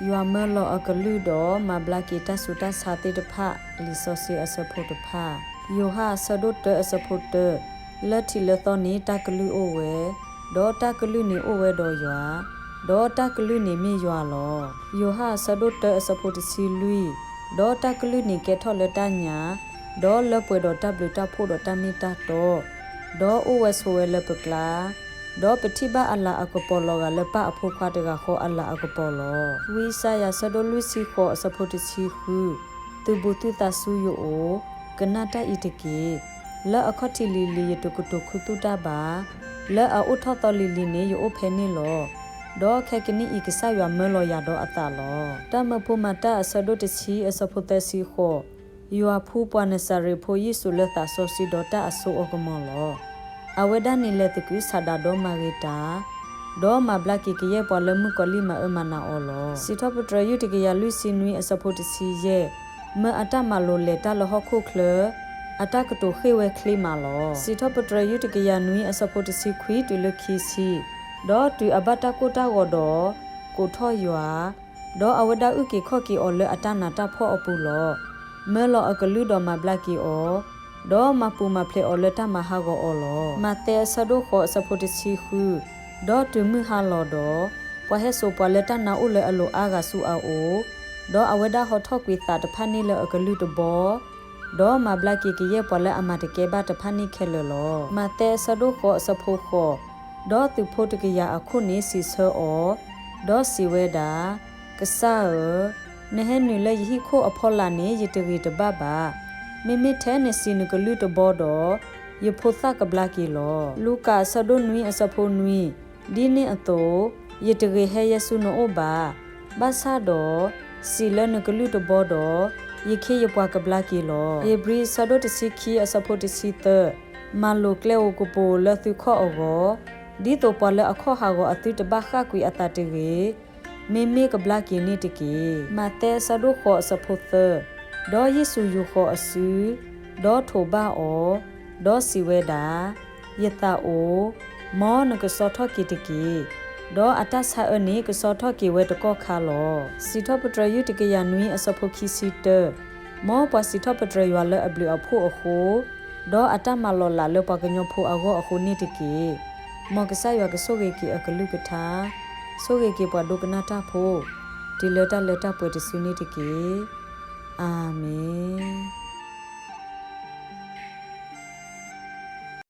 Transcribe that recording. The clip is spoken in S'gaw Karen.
ယွၤမၢလီၤအကလုၢ်ဒီးမၤဘျါက့ၤတၢ်ဆူးတၢ်ဆါသ့ၣ်တဖၣ်. လံာ်စီဆှံအဆၢဖိတဖၣ်. ယိၤဟၣ်အဆၢဒိၣ်တၢအဆၢဖိတၢ, လၢထံးလၢသီန့ၣ်တၢ်ကလုၢ်အိၣ်ဝဲ, ဒီးတၢ်ကလုၢ်န့ၣ်အိၣ်ဝဲဒီးယွၤ, ဒီးတၢ်ကလုၢ်န့ၣ်မ့ၢ်ယွၤလီၤ. ယိၤဟၣ်အဆၢဒိၣ်တၢအဆၢဖိတဆံလွံၢ်, ဒီးတၢ်ကလုၢ်န့ၣ်ကဲထီၣ်လၢတၢ်ညၣ်, ဒီးလၢပှဲၤဒီးတၢ်ဘျုးတၢ်ဖှိၣ်ဒီးတၢ်မ့ၢ်တၢ်တီ, ဒီးအိၣ်ဝဲဆိးဝဲလၢပကျါ ဒီးပထံၣ်ဘၣ်အလၤအကပီၤလီၤဂာ်လၢပၢ်အဖိခွါတဂၤဃီအလၤအကပီၤလီၤ. ဝံယၡါယၤဆၢဒိၣ်လွံၢ်ဆံဃိးအဆၢဖိတဆံဃု, သုဘူးသုသးဆူယအိၣ်, ကနၣ်တၢ်အံၤတက့ၢ်. လၢအခီၣ်ထံးလံၤလံၤယတကတိၤခူသူၣ်တၢ်ဘၣ်, လၢအအိၣ်ထီၣ်သီလံၤလံၤန့ၣ်ယအိၣ်ဖဲန့ၣ်လီၤ. ဒီးခဲကနံၣ်အံၤကစၢ်ယွၤမၢလီၤယၤဒီးအသးလီၤ. တၢ်မၢဖိမၤတၢ်အဆၢဒိၣ်တဆံအဆၢဖိသၢဆံဃိး, ယွၤဖှူပှၤနစၤရ့းဖိယ့ၣ်ၡူးလၢသးစီဆှံဒီးတၢ်အစိအကမီၤလီၤ. အဝဲဒၣ်န့ၣ်လဲၤသကုၤဆးဒးဒီးမၤဂ့ၤတၢ်, ဒီးမၤဘျါက့ၤကယဲၢ်ပှၤလၢမုၣ်ကီၤလံၢ်မၤအၢမၤနးအီၤလီၤ. စံးထီၣ်ပတြၢၤယုၢ်တကယၤလွံၢ်ဆံနွံအဆၢဖိတဆံယဲၢ်, မၢအတၢ်မၤလိာ်လဲၤတၢ်လၢဟီၣ်ခိၣ်ချၢ, အတၢ်ကတိၤဃ့ၢ်ဝဲချ့မးလီၤ. စံးထီၣ်ပတြၢၤယုၢ်တကယၤနွံအဆၢဖိတဆံခွံတုၤလၢခံဆံ, ဒီးတုၤအဘၣ်တၢ်ကိၢ်တၢ်ဂီၤဒီး, ကိးထီၣ်ယွၤ, ဒီးအဝဲဒၣ်အုၣ်က့ၤခီၣ်က့ၤအီၤလၢအတၢ်နးတၢ်ဖှီၣ်အပူၤလီၤ. မၢလီၤအကလုၢ်ဒီးမၤဘျါက့ၤအီၤ, ဒီးမၤပူၤမၤဖျဲးအီၤလၢတၢ်မၤဟးဂီၤအီၤလီၤ. မးသဲအဆၢဒိၣ်ဃိးအဆၢဖိတဆံဃု, ဒီးတုၤမုၢ်ဟါလီၤဒီး, ပှၤဟဲစိာ်ပှၤလၢတၢ်နါအိၣ်လၢအလိၤအါဂၤဆူအအိၣ်, ဒီးအဝဲဒၣ်ဟီထီၣ်ကွံာ်သးတဖၣ်န့ၣ်လၢအကလုၢ်တဘီ, ဒီးမၤဘျါက့ၤကယဲၢ်ပှၤလၢအမၤတကဲဘၣ်တဖၣ်န့ၣ်ခဲလၢာ်လီၤ. မးသဲအဆၢဒိၣ်ဃိးအဆၢဖိဃိး, ဒီးသုးဖိတကယၤအခိၣ်န့ၣ်စံးဆၢအီၤ, ဒီးစံးဝဲဒၣ်, ကစၢ်ဧၢ, နဟဲနုာ်လၢယဟံၣ်ခိၣ်အဖီလာ်န့ၣ် ယတဂ့ၤတဘၣ်ဘၣ်. မ့မ့ၢ်ထဲနစံးနကလုၢ်တဘီဒီး, ယဖိသၣ်ကဘျါက့ၤလီၤ. လူၤကၣ်အဆၢဒိၣ်နွံအဆၢဖိနွံ, ဒ်န့ၣ်အသိး, ယတဂ့ၤဟဲယဲဆူနအိၣ်ဘၣ်. ဘၣ်ဆၣ်ဒီး, စံးလၢနကလုၢ်တဘီဒီး, ယခ့ယပှၤကဘျါက့ၤလီၤ. ဧ့ၤဘြံၤအဆၢဒိၣ်တဆံခံအဆၢဖိတဆံသၢ, မၤလိာ်ကျဲဧိၤကပိၤဧိၤလၢသုခီၣ်အဂီၢ်, ဒ်သိးပှၤလၢအခီၣ်ဟးဂီၤအသုတဘၣ်ဃၣ်ကွံာ်အသးတဂ့ၤ, မ့မ့ၢ်ကဘျါက့ၤန့ၣ်တက့ၢ်. မးသဲအဆၢဒိၣ်ဃိးအဆၢဖိသၢ, ဒီးယ့ၣ်ၡူးယူာ်ဃီၤအစု, ဒီးထိးဘၣ်အီၤ, ဒီးစံးဝဲဒၣ်, ယသးအိၣ်, မ်နကစီထီၣ်က့ၤတက့ၢ်. ဒီးအတၢ်ဆါအၢန့ၣ်ကစီထီၣ်က့ၤဝဲတကီၢ်ခါလီၤ. စံးထီၣ်ပတြၢၤယုၢ်တကယၤနွံအဆၢဖိခံဆံတၢ, မ်ပှၤစံးထီၣ်ပတြၢၤယွၤလၢအဘျုးအဖှိၣ်အဃိ, ဒီးအတၢ်မၤလီၤလးလၢပှၤကညီဖိအဂီၢ်အဃိန့ၣ်တက့ၢ်. မ်ကစၢ်ယွၤကဆိၣ်ဂ့ၤက့ၤအကလုၢ်ကထါ, ဆိၣ်ဂ့ၤက့ၤပှၤဒိကနၣ်တၢ်ဖိ, တုၤလၢတၢ်လၢတၢ်ပှဲၤတစုန့ၣ်တက့ၢ်. အၤမ့ၣ်.